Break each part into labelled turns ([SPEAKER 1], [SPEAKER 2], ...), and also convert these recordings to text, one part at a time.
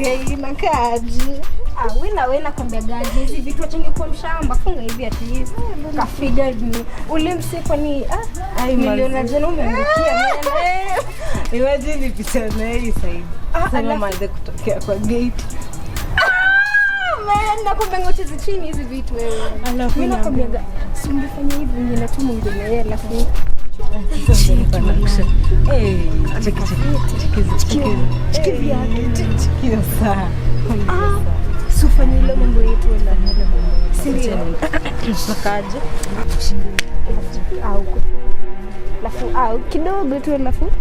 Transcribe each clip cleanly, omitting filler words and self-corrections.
[SPEAKER 1] Inakaaje?
[SPEAKER 2] Ah, wewe na wewe nakwambia gaji hizi vitu achange kuwa mshamba, funga hivi at least. Kafiga ni ule mse kwani
[SPEAKER 1] Ai,
[SPEAKER 2] niliona
[SPEAKER 1] manze.
[SPEAKER 2] jana umeangukia mwana.
[SPEAKER 1] Imagine nipite na hii side.
[SPEAKER 2] Ah,
[SPEAKER 1] Sema
[SPEAKER 2] alafu-
[SPEAKER 1] manze kutokea kwa gate.
[SPEAKER 2] Ah, man, nakwambia ucheze chini hizi vitu wewe.
[SPEAKER 1] Alafu
[SPEAKER 2] Mimi nakwambia si ungefanya hivi ungeenda tu mwingine yeye alafu
[SPEAKER 1] Eh, cheki cheki. Cheki cheki. Cheki hiyo saa.
[SPEAKER 2] Ah, si ufanye ile mambo yetu wala. Si ndio?
[SPEAKER 1] Pakaje?
[SPEAKER 2] Au alafu au kidogo tu alafu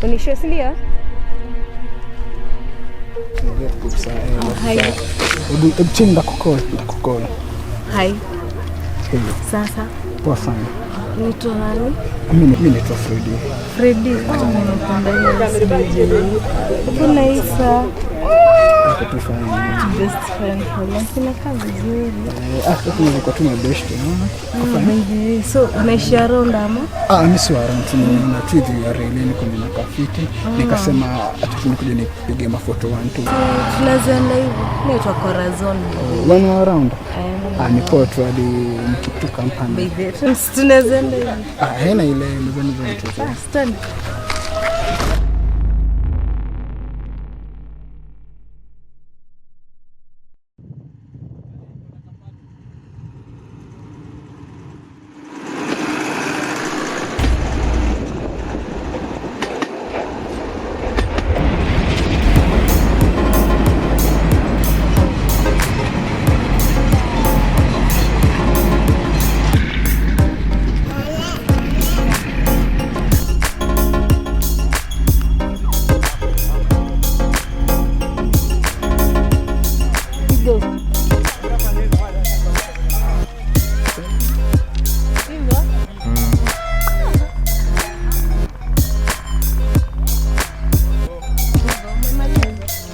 [SPEAKER 2] unishow, si ndio?
[SPEAKER 3] Hebu chini ndakukol ndakukol.
[SPEAKER 1] Hi. Sasa
[SPEAKER 3] Poa sana.
[SPEAKER 1] unaitwa nani?
[SPEAKER 3] Mimi naitwa Fredi.
[SPEAKER 1] Fredi. Oh, nimependa hiyo. Kuna Isa
[SPEAKER 3] Niko tu fine.
[SPEAKER 1] Best friend for life. Inakaa vizuri.
[SPEAKER 3] Sasa nilikuwa tu mabeshte, unaona? Uko fine?
[SPEAKER 1] So unaishi around ama?
[SPEAKER 3] Ah, mimi si wa around tu, nimeona tu hivi ya relini kuna inakaa fiti. Nikasema acha tu nikuje nipige mafoto one two.
[SPEAKER 1] Tunaweza enda hivi. Naitwa Corazon.
[SPEAKER 3] One wa around. Ah, ni poa tu hadi nikituka mpande.
[SPEAKER 1] Baby, tunaweza enda hivi.
[SPEAKER 3] Ah, haina ile mzani za mchezo.
[SPEAKER 1] Ah, stand.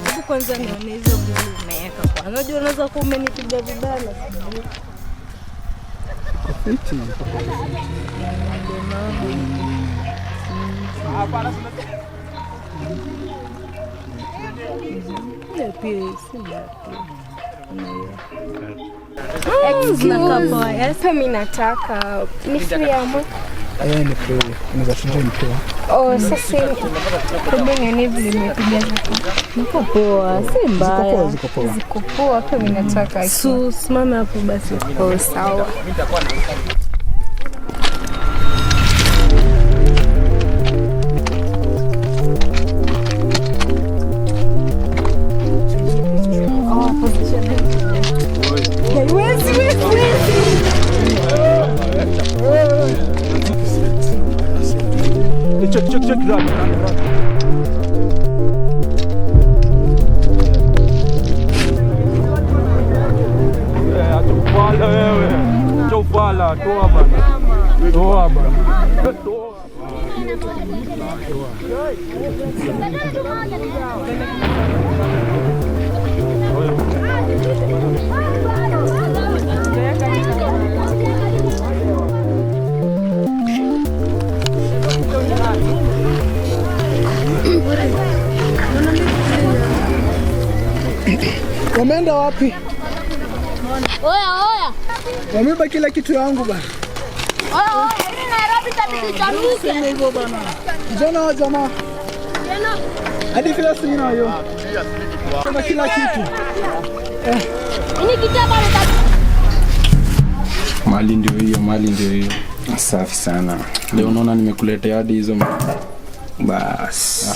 [SPEAKER 1] Hebu kwanza nione hizo mbili umeweka kwanza. Unajua unaweza kuwa umenipiga vibaya na sijui.
[SPEAKER 3] Fiti.
[SPEAKER 1] Ile pia si mbaya pia. Zinakaa poa. Yes.
[SPEAKER 2] Pia mimi nataka ni free ama?
[SPEAKER 3] Eh, ni free. Unaweza tujoin pia.
[SPEAKER 2] Oh, sasa hebu nione vile nimepiga zako.
[SPEAKER 1] Ziko poa, si
[SPEAKER 3] Ziko poa,
[SPEAKER 1] mbaya.
[SPEAKER 3] ziko poa.
[SPEAKER 2] Ziko poa, pia mimi nataka.
[SPEAKER 1] Su, simame hapo basi.
[SPEAKER 2] Oh, sawa.
[SPEAKER 4] Check, check, check that. Acha ufala wewe. Acha ufala, toa bana. Toa bana. Toa.
[SPEAKER 3] Wameenda wapi?
[SPEAKER 5] Oya, oya.
[SPEAKER 3] Wameiba kila kitu yangu bana.
[SPEAKER 5] Oya, oya. Hii Nairobi itabidi chanuke.
[SPEAKER 3] Sema hivyo bana. Kijana wa jamaa. Hadi kila sina hiyo. Kama kila kitu.
[SPEAKER 5] Ini kitaba
[SPEAKER 6] Mali ndio hiyo, mali ndio hiyo.
[SPEAKER 7] Safi sana.
[SPEAKER 6] Leo unaona nimekuletea hadi hizo
[SPEAKER 7] Bas.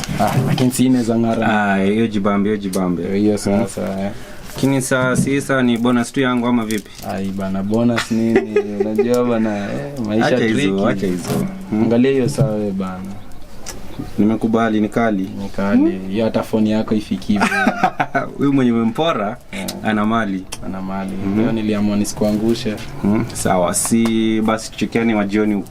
[SPEAKER 6] Lakini si inaweza ng'ara.
[SPEAKER 7] Ah, hiyo jibambe, hiyo jibambe.
[SPEAKER 6] Hiyo sasa. Eh.
[SPEAKER 7] Lakini saa si saa ni bonus tu yangu ama vipi?
[SPEAKER 6] Ai bana, bonus nini? Unajua bana, maisha
[SPEAKER 7] Acha hizo,
[SPEAKER 6] tricky.
[SPEAKER 7] acha hizo.
[SPEAKER 6] Angalia hiyo saa wewe bana.
[SPEAKER 7] Nimekubali ni kali.
[SPEAKER 6] Ni kali. Hiyo hata phone yako ifikiwe.
[SPEAKER 7] Huyu mwenye umempora ana mali.
[SPEAKER 6] Ana mali. Leo niliamua nisikuangushe.
[SPEAKER 7] Sawa, si basi tuchekiane majioni huko.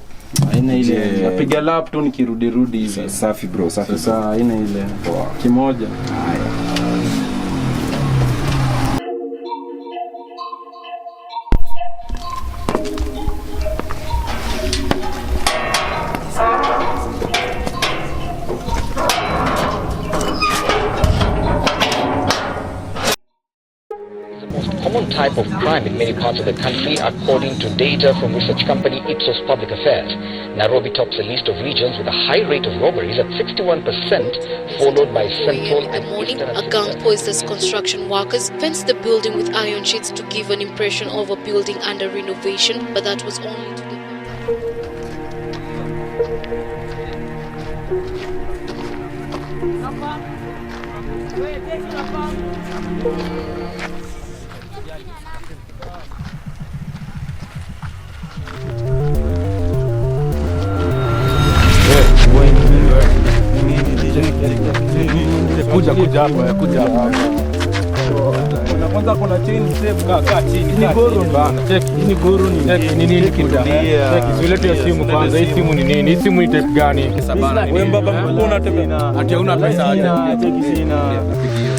[SPEAKER 6] Haina ile.
[SPEAKER 7] Je.
[SPEAKER 6] Napiga lap tu nikirudi rudi hivi.
[SPEAKER 7] Safi bro, safi.
[SPEAKER 6] Sasa haina ile.
[SPEAKER 7] Poa.
[SPEAKER 6] Kimoja.
[SPEAKER 7] Haya.
[SPEAKER 8] type of crime in many parts of the country, according to data from research company Ipsos Public Affairs. Nairobi tops the list of regions with a high rate of robberies at 61%, followed by Central
[SPEAKER 9] In the
[SPEAKER 8] and
[SPEAKER 9] morning,
[SPEAKER 8] Eastern
[SPEAKER 9] a gang posed as construction workers fenced the building with iron sheets to give an impression of a building under renovation, but that was only to the
[SPEAKER 4] Kuja kuja hapa, kuja hapa. Na kwanza kuna chain step, kaa chini. Ni goro bana. Check, ni goro ni check ni nini kitu. Check, usilete hiyo simu kwanza. Hii simu ni nini? Hii simu ni type gani? Wewe baba mkubwa unatembea. Ati huna pesa aje?
[SPEAKER 10] Cheki sina.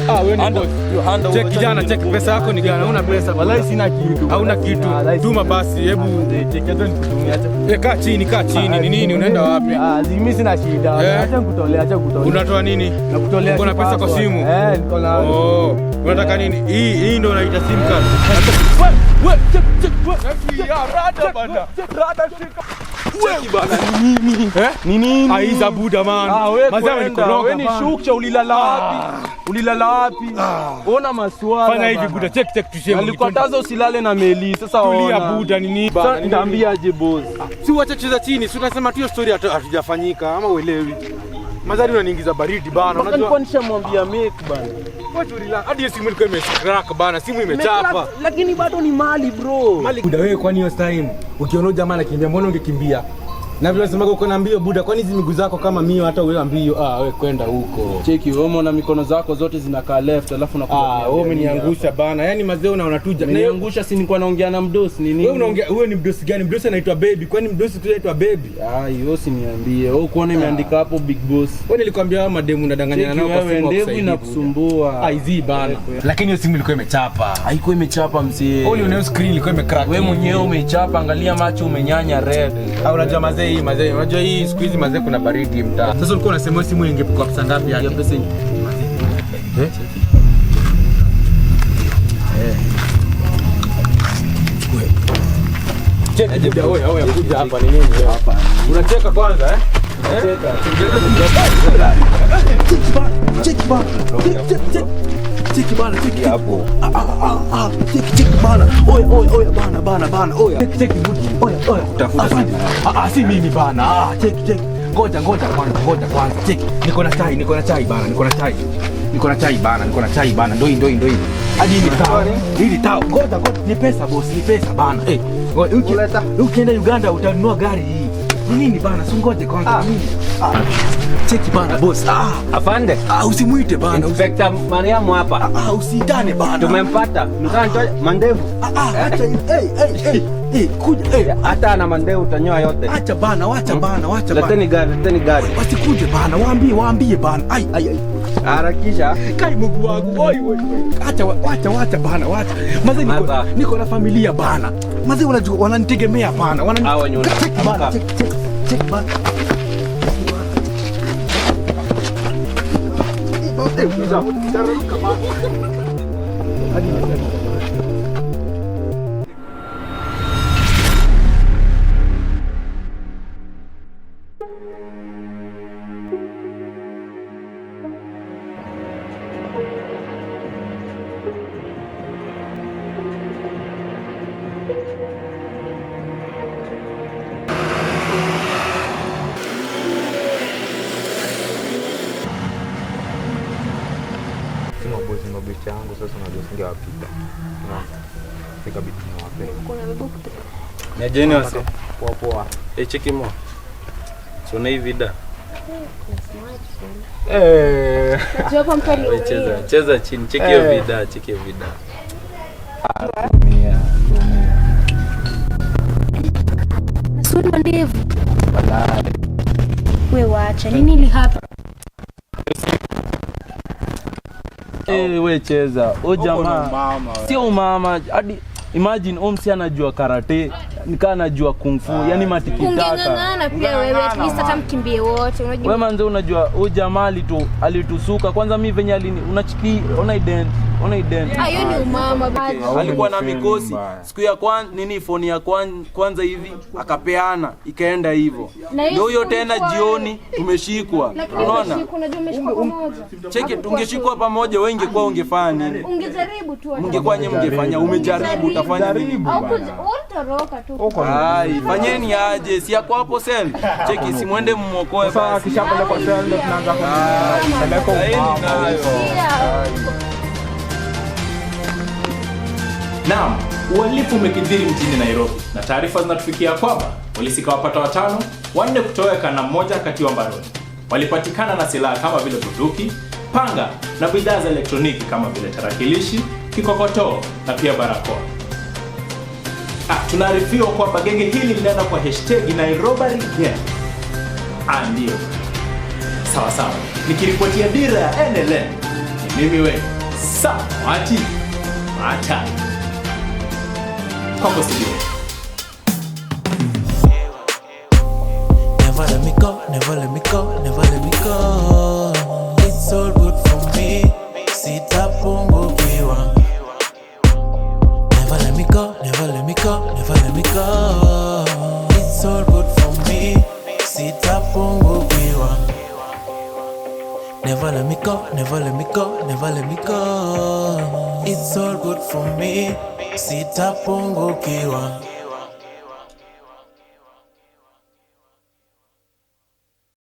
[SPEAKER 4] Ah, wewe ni boss. Check kijana, check pesa yako ni gani? Huna pesa.
[SPEAKER 10] Wallahi sina kitu.
[SPEAKER 4] Hauna kitu. Tuma basi, hebu
[SPEAKER 10] Cheki hata nikutumia acha.
[SPEAKER 4] Eh, kaa chini, kaa chini. Ni nini unaenda wapi?
[SPEAKER 10] Ah, mimi sina shida. Acha nikutolea, acha nikutolea.
[SPEAKER 4] Unatoa nini?
[SPEAKER 10] Nakutolea.
[SPEAKER 4] Uko na pesa kwa simu?
[SPEAKER 10] Eh, niko na.
[SPEAKER 4] Oh, unataka nini? Hii ndio unaita SIM card.
[SPEAKER 10] Wewe, check check wewe.
[SPEAKER 4] Ya rada bana. Rada shika.
[SPEAKER 10] Cheki bana ni nini?
[SPEAKER 4] Eh?
[SPEAKER 10] Ni nini?
[SPEAKER 4] Aiza buda man.
[SPEAKER 10] Ah, wewe
[SPEAKER 4] Mazao ni koroga.
[SPEAKER 10] Wewe ni shukcha, ulilala wapi? Ulilala wapi? Ona maswala.
[SPEAKER 4] Fanya hivi buda, check check tushie.
[SPEAKER 10] Nilikataza usilale na meli. Sasa ona.
[SPEAKER 4] Tulia buda ni nini?
[SPEAKER 10] Sasa nitambiaje boss?
[SPEAKER 4] Si uache cheza chini, si unasema tu hiyo story hatujafanyika ama uelewi. Mazari unaniingiza baridi bana,
[SPEAKER 10] unajua. Nilikuwa nishamwambia make bana.
[SPEAKER 4] Wacha relax. Hadi simu ilikuwa imecrack bana, simu imechapa.
[SPEAKER 10] Lakini bado ni mali bro.
[SPEAKER 4] Mali buda wewe, kwani hiyo time ukiona jamaa anakimbia mbona ungekimbia? Na vile unasema uko na mbio buda, kwani hizi miguu zako kama mio hata wewe mbio? Ah, wewe kwenda huko.
[SPEAKER 10] Cheki wewe umeona mikono zako zote zinakaa left alafu unakuja.
[SPEAKER 4] Ah, wewe umeniangusha bana. Yaani mazee unaona tu
[SPEAKER 10] jana. Niangusha si nilikuwa naongea na mdosi ni nini?
[SPEAKER 4] Wewe unaongea, wewe ni mdosi gani? Mdosi anaitwa baby. Kwani mdosi tu anaitwa baby?
[SPEAKER 10] Ah, hiyo si niambie. Wewe kuona imeandika hapo big boss.
[SPEAKER 4] Wewe nilikwambia hao mademu unadanganyana nao kwa simu
[SPEAKER 10] ndevu
[SPEAKER 4] wakusaidie.
[SPEAKER 10] Inakusumbua.
[SPEAKER 4] Ah, hizi bana. Lakini hiyo simu ilikuwa imechapa.
[SPEAKER 10] Haikuwa imechapa mzee.
[SPEAKER 4] Wewe uliona screen ilikuwa imecrack.
[SPEAKER 10] Wewe mwenyewe umechapa, angalia macho umenyanya red.
[SPEAKER 4] Ah, unajua mazee hii mazee, unajua hii siku hizi mazee kuna baridi mtaa. Sasa ulikuwa unasema simu ingepikwa pesa ngapi yake?
[SPEAKER 10] Pesa
[SPEAKER 4] eh? Cheki buda, wewe wewe kuja hapa ni nini hapa? Unacheka kwanza eh?
[SPEAKER 10] Cheka.
[SPEAKER 3] Cheki bana. Cheki cheki bana, cheki hapo. Ah, cheki cheki bana. Oya oya oya bana bana bana oya. Cheki cheki buda. Oya oya.
[SPEAKER 4] Tafuta simu.
[SPEAKER 3] Ah, si mimi bana. Ah, cheki cheki. Ngoja ngoja kwanza, ngoja kwanza. Cheki.
[SPEAKER 4] Niko na chai, niko na chai bana, niko na chai. Niko na chai bana, niko na chai bana. Ndoi ndoi ndoi. Hadi ni tao. Hili tao. Ngoja ngoja, ni pesa boss, ni pesa bana. Eh. Ukienda Uganda utanunua gari hii. Ni nini bana? Si ngoje kwanza nini? Ah. Cheki bana boss. Ah,
[SPEAKER 6] afande.
[SPEAKER 3] Ah, usimuite bana.
[SPEAKER 6] Inspector Mariamu hapa.
[SPEAKER 3] Ah, usiitane bana.
[SPEAKER 6] Tumempata. Mzee mandevu.
[SPEAKER 3] Ah, acha hey hey hey. Eh, kuja eh.
[SPEAKER 6] Hata ana mandevu utanyoa yote.
[SPEAKER 3] Acha bana, wacha bana, wacha bana.
[SPEAKER 6] Leteni gari, leteni gari.
[SPEAKER 3] Wasikuje bana, waambie, waambie bana. Ai ai ai.
[SPEAKER 6] Harakisha.
[SPEAKER 3] Kai Mungu wangu. Oi oi. Acha wacha wacha bana, wacha. Mazee niko na familia bana. Mazee unajua wananitegemea bana.
[SPEAKER 6] Wananitegemea.
[SPEAKER 3] Check bana, check check check bana.
[SPEAKER 11] Mabichi yangu sasa unajua singewapita. Unaona? Ikabidi niwape.
[SPEAKER 6] Najeni wase.
[SPEAKER 11] Poa poa.
[SPEAKER 6] Eh, cheki mo. So na hii vida.
[SPEAKER 11] Eh.
[SPEAKER 6] Cheza, cheza chini. Cheki hiyo vida, cheki hiyo vida.
[SPEAKER 11] Tumia, tumia.
[SPEAKER 2] Sura ndevu.
[SPEAKER 11] Walai.
[SPEAKER 2] Wewe wacha. Nini li hapa?
[SPEAKER 10] We cheza. O jamaa. Sio umama. Hadi imagine omsi anajua karate,
[SPEAKER 6] Nikaa najua kung fu, yani matikitaka.
[SPEAKER 2] Ungeng'ang'ana pia wewe, at least hata mkimbie wote, unajua.
[SPEAKER 6] Wewe manze unajua huyu jamaa alitusuka. Kwanza mimi venye alini unachiki ona ident, ona ident.
[SPEAKER 2] Ah, hiyo ni umama.
[SPEAKER 6] Alikuwa na mikosi. Siku ya kwanza nini phone ya kwanza hivi akapeana ikaenda hivyo.
[SPEAKER 2] Na hiyo
[SPEAKER 6] Ndio hiyo
[SPEAKER 2] siku
[SPEAKER 6] tena
[SPEAKER 2] ulikuwa
[SPEAKER 6] jioni tumeshikwa.
[SPEAKER 2] Lakini
[SPEAKER 6] Unaona?
[SPEAKER 2] umeshikwa, unajua umeshikwa pamoja.
[SPEAKER 6] Cheki tungeshikwa pamoja wewe ingekuwa ungefanya nini?
[SPEAKER 2] Ungejaribu tu.
[SPEAKER 6] Mngekuwa nyinyi mngefanya, umejaribu utafanya nini?
[SPEAKER 2] Au utoroka tu.
[SPEAKER 6] Ai, fanyeni aje, si yako hapo sel. Cheki, si muende mmuokoe basi.
[SPEAKER 11] Sasa akishapelekwa sel ndio tunaanza kupeleka umama.
[SPEAKER 12] Naam, uhalifu umekithiri mjini Nairobi na taarifa zinatufikia kwamba polisi kawapata watano, wanne kutoweka na mmoja katiwa mbaroni. Walipatikana na silaha kama vile bunduki, panga na bidhaa za elektroniki kama vile tarakilishi, kikokotoo na pia barakoa. Tunaarifiwa kwamba genge hili linaenda kwa hashtag Nairobbery Gang. Ndio. Sawa sawa. Nikiripotia dira ya NLN, ni mimi we Samwati Mata. Kwako studio.
[SPEAKER 13] Never let me go, never let me go, never let me go. It's all good for me, sitapungukiwa. Never let me go, never let me go, never let me go. It's all good for me, sitapungukiwa. Never let me go, never let me go, never let me go. It's all good for me, sitapungukiwa.